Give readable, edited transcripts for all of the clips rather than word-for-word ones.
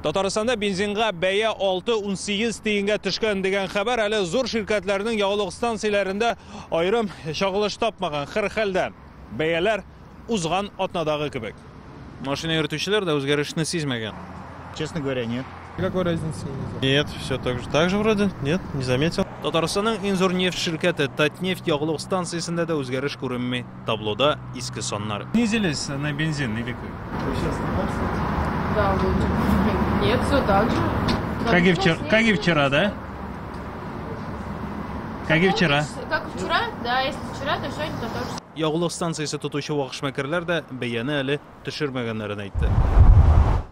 Татарстанда бензинга бәя 6,18 тиенгә төшкән дигән хәбәр әле зур ширкәтләрнең ягулык станцияләрендә аерым чагылыш тапмаган. Һәрхәлдә бәяләр узган атнадагы кебек. Машина йөртүчеләр дә үзгәрешне сизмәгән. Честно говоря, нет. Никакой разницы не видел. Нет, все так же, так же вроде. Нет, не заметил. Татарстанның иң зур нефть ширкәте Татнефть ягулык станциясендә дә үзгәреш күренми. Таблода иске саннар. Снизились на бензин или как? Да, лучше. Нет, все так же. Как и вчера, как и вчера, да? Как и вчера. Как и вчера, да, если вчера, то сегодня то тоже. Ягулык станциясе тотучы вак эшмәкәрләр дә бәяне әле төшермәгәннәрен әйтте.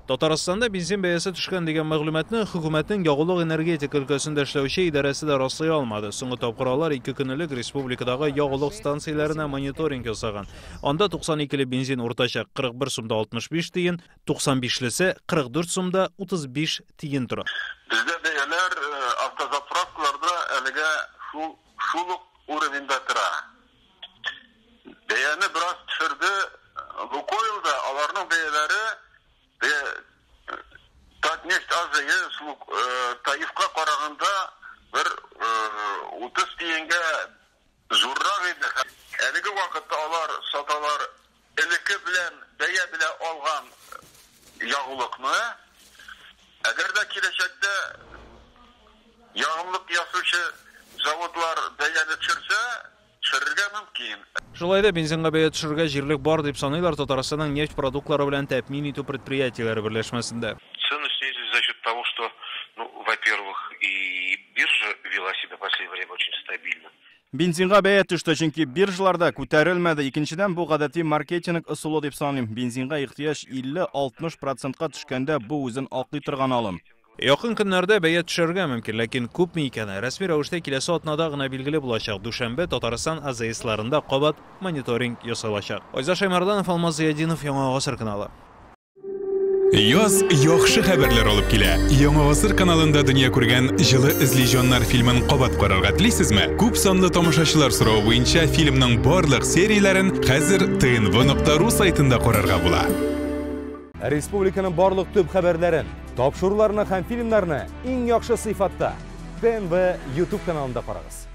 Татарстанда бензин бәясе төшкән дигән мәгълүматны хөкүмәтнең ягулык энергетика өлкәсендә эшләүче идарәсе дә раслый алмады. Соңгы тапкыр алар 2 көн элек республикадагы ягулык станцияләренә мониторинг ясаган. Анда 92-ле бензин уртача 41 сумда 65 тиен, 95-лесе 44 сумда 35 тиен тора. Бездә бәяләр автозаправкаларда әлегә шул ук уровеньда тора. Бәяне бераз төшерде Лукойлда, аларның бәяләре Татнефть АЗС ТАИФка караганда бер 30 тиенгә зуррак иде. Әлеге вакытта алар саталар элекке белән бәя белән алган ягулыкны. Әгәр дә киләчәктә ягымлык ясаучы заводлар бәяне төшерсә, төшерергә мөмкин. Шулай да бензинга бәя төшерергә җирлек бар дип саныйлар Татарстанның нефть продуктлары белән тәэмин итү предприятиеләре берләшмәсендә. Цены снизились за счет того, что, ну, во-первых, и биржа вела себя в последнее время очень стабильно. Бензинга бәя төште, чөнки биржаларда күтәрелмәде. Икенчедән, бу гадәти маркетинг ысулы дип саныйм. Бензинга ихтыяҗ 50-60%ка төшкәндә бу үзен аклый торган алым. Якын көннәрдә бәя төшәргә мөмкин, ләкин күпме икәне рәсми рәвештә киләсе атнада гына билгеле булачак. Дүшәмбе Татарстан АЗСларында кабат мониторинг ясалачак. Айза Шаймарданов, Алмаз Зыядинов, Яңа Гасыр каналы. Яз яхшы хәбәрләр алып килә. Яңа Гасыр каналында дөнья күргән Җылы эзли җаннар фильмын кабат карарга телисезме? Күп санлы тамашачылар соравы буенча фильмның барлык серияләрен хәзер tnv.ru сайтында карарга була. Республиканың барлык төп хәбәрләрен, тапшыруларны һәм фильмнарны иң яхшы сыйфатта ТНВ YouTube каналында карагыз.